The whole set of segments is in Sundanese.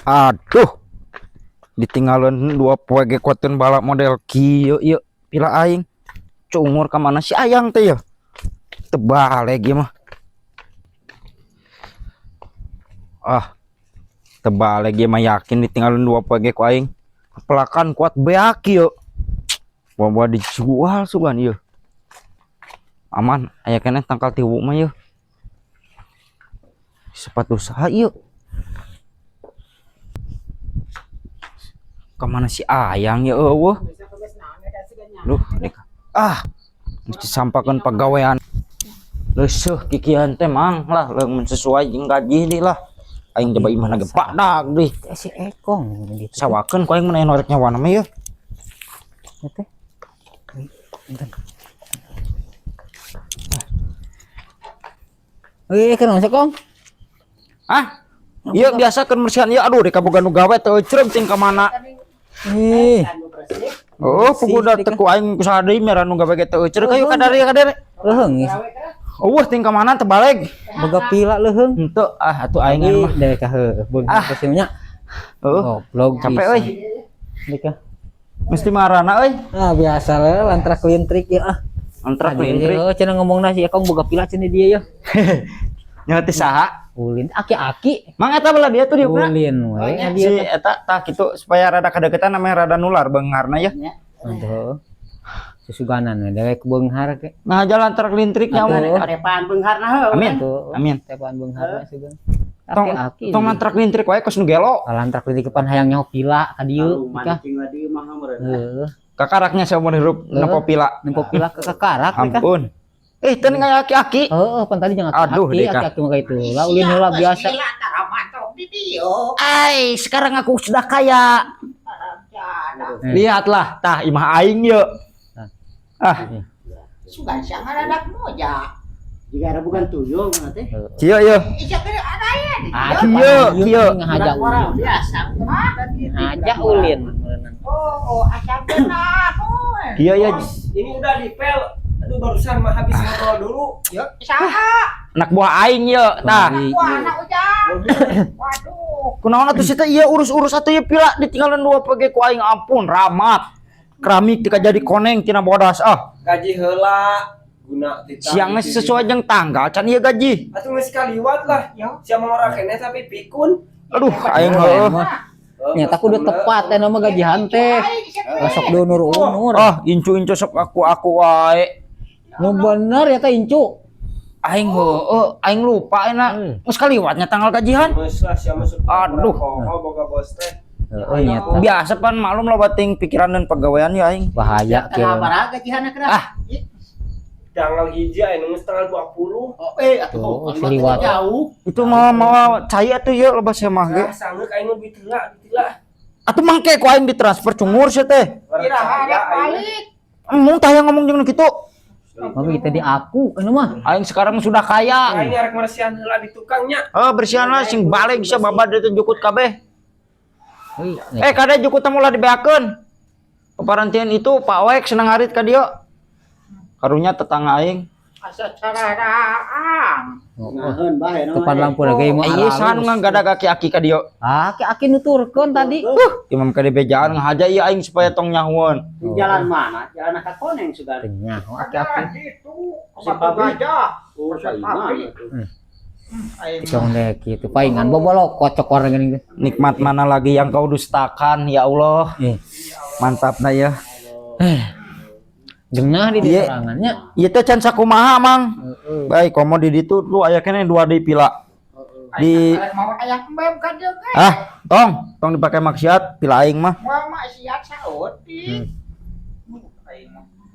Aduh. Ditinggalin 2 poe ge kuateun balap model kieu ieu pila aing. Cungur ka mana si Ayang teh ya? Terbalik ieu mah. Ah. Terbalik ieu mah, yakin ditinggalin 2 poe ge ku aing. Pelakan kuat beak ieu. Bawa dijual sugan ieu. Aman, aya keneh tangkal tiwu mah ieu. Sepatu saha ieu? Kemana si Ayang ya, eueuh? Duh, dek. Ah, mesti sampakeun pagawean. Leuseuh kikian teh, Mang, lah leung sesuai jeung gaji di lah. Aing coba imahna ge badag deh. Si Ekong gitu. Sawakeun ku aing mun aya nu rek nyawana mah ieu. Teh. Bentar. Eh, kenapa sih, Kong? Ah, iya biasa kan bersihan ya, aduh, dek kaboga nu gawe teu ecrem ting ka mana. Eh, Oh, puguh teu ku aing ku saha deui merah nu gawe ge teu ecrem kayu kadari kadari. Leuheung geus. Eueuh, ting ka mana terbalik. Boga pila leuheung. Henteu ah, atuh aing mah. Dek ka heuh, beung Ah. nya. Heuh, Goblok. Capek euy. Dek ka. Mesti marana euy. Ah, biasa lah lantrak lintrik ya ah. Antrak lintrik. Heuh, cenah ngomongna si Ekong boga pila cenah dia ya. Nya teh saha? Ulin aki-aki. Mang eta belah dia tuh diukna. Ulin we Si dia. Eta tah kitu supaya rada kadeketan namanya rada nular beungharna ya. Aduh. Susuganan we dewek beunghar ke. Nah, jalan truk lintriknya Aduh. mah. Repan beungharna heuh. Amin. Tuh. Amin. Tepan beungharna sugan. Tong Aki-aki. tong antrak lintrik wae kos nu gelo. Lantrak lintrik pan hayang nyaho pila ka dieu ka. Mancing di mah meureun. Heuh. Kakaraknya seumur hirup nempo pila. Nempo pila ke kakarak we ka. Ampun. Eh, teu ngaya aki-aki. Heeh, pan tadi jangan Aduh, aki-aki, Deka. aki-aki mah itu. Lah ulin heula biasa. Ai, sekarang aku sudah kaya. Eh. Lihatlah, tah imah aing ye. Ah, Sugan sangat anak moja. Jika ada bukan tuyul mah teh. kieu ye. Isa keur araya di. Ah, Kieu, kieu. Ngahaja ulin. Biasa. Ngahaja ulin. Oh, asal benar. Kieu ye. Ini udah dipel. Aduh, barusan mah habis ngobrol dulu. Saha? Anak buah aing ye, tah. Wah, anak ujang. Waduh. Kunaon atuh si teh ieu urus-urus atuh ieu pila ditinggalan 2 poe ku aing, ampun ramat. Keramik tika jadi koneng tina bodas ah. Gaji heula guna titah. Siangnya sesuai jeung tanggal can ieu gaji. Atuh geus kaliwat lah. Sia mah ora keneh tapi pikun. Aduh, aing heueuh. Nyata aku udah tepat teh nama gajian teh. Besok diunur-unur. Ah, incu-incu sok aku-aku wae. Nu bener ya teh incu. Aing heueuh, aing lupa enak. Geus kaliwatnya tanggal gajian. Geus lah sia masuk. Aduh. Oh, boga bos teh. Heeh, nyata. Biasa pan maklum lah bating pikiran dan pegawaian ya aing. Bahaya kieu. Tanggal baraha gajihanna keur? Ah. Tanggal hiji aya nu geus tanggal 20. Oh, eh atuh Tuh, kan seliwat. jauh. Itu mau mau cai atuh ieu loba sia mah ge. Ah, sangeuk aing mah duit heula, duit heula. Atuh mangke ku aing ditransfer cungur sia teh. Iraha rek balik. Embung tah yang ngomong jeung nu kitu. Mami kita di aku anu mah. Aing sekarang sudah kaya. Aing arek meresian heula di tukangnya. Oh, bersihan lah sing balik sia babad itu jukut kabeh. Euy, Eh, kada jukut teh ulah dibeakeun. Keparantian itu Pak Wek seneng ngarit ka dieu. Karunya tetangga aing. Asa cararaan. Naheun bae Tepan lampu lagi mah. Iya, saha nu ngagadag aki-aki ka dieu? Ah, aki-aki nuturkeun tadi. Imam ka dibejaan ngahaja ieu aing supaya tong nyahueun. Di jalan mana? Jalan ka koneng sugan. Teu nyaho aki-aki. Itu si pabrik. Oh, pabrik. Tong dek kitu paingan bobolo kocok orang geuning teh. Nikmat mana lagi yang kau dustakan ya Allah. Eh, Mantap nah ya. Genah di Iya. sorangannya. Ieu teh can sakumaha, Mang. Heeh. Baik, komo di ditu tuh aya keneh dua deui pila. Di Mau ayang embem ka dieu ge. ah, tong, tong dipakai maksiat pila aing mah. Moal maksiat saeutik.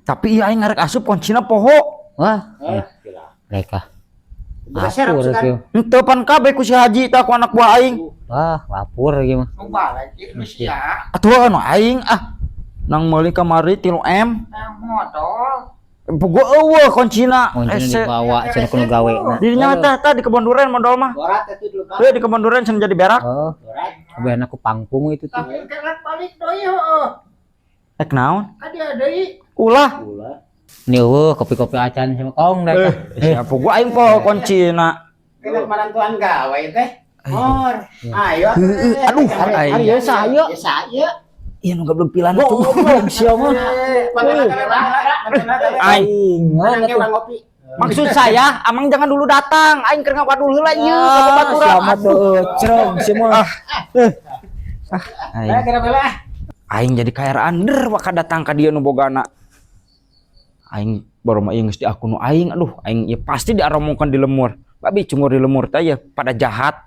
Tapi ieu aing ngarek asup kuncina poho. Wah, mereka. Berserap Lapur sugan. kieu. Henteu pan kabeh ku si Haji tah ku anak buah aing. Wah, lapur ieu mah. Nu balik ieu sia. Atuh anu aing ah. Nang meuli kamari 3 M. Nang modal. Puguh eueuh kuncina. Kuncina Ese. dibawa cenah kudu gawe na. Dirinya mah tah tah di kebon duren modal mah. Borat itu dulu kan. Heuh, di kebon duren cenah jadi berak. Oh, kabeh aku pangpung itu tuh. Tapi kerek balik deui heueuh. Rek naon? Ka dieu deui. Ulah. Nih eueuh kopi-kopi acan sama kong deh. Eh, siapa gua aing poho kuncina. Kerek marantuan gawe teh. Or. Ayo. Aduh, Ari aing. ieu saha ieu? Ya saya. Iya nu goblok pilan tuh. Goblok sia mah. Aing. Aing Nangke urang ngopi. Maksud saya, Amang jangan dulu datang. Aing keur ngawadul heula ieu ka Ah, babaturan. sia mah tuh cerong sia mah. Aing. Aing jadi kaeraan der waka datang ka dieu nu bogana. Aing baru mah ieu geus diaku nu aing, aduh, aing ieu pasti diaromongkeun di lemur. Babi cungur di lemur teh ya pada jahat.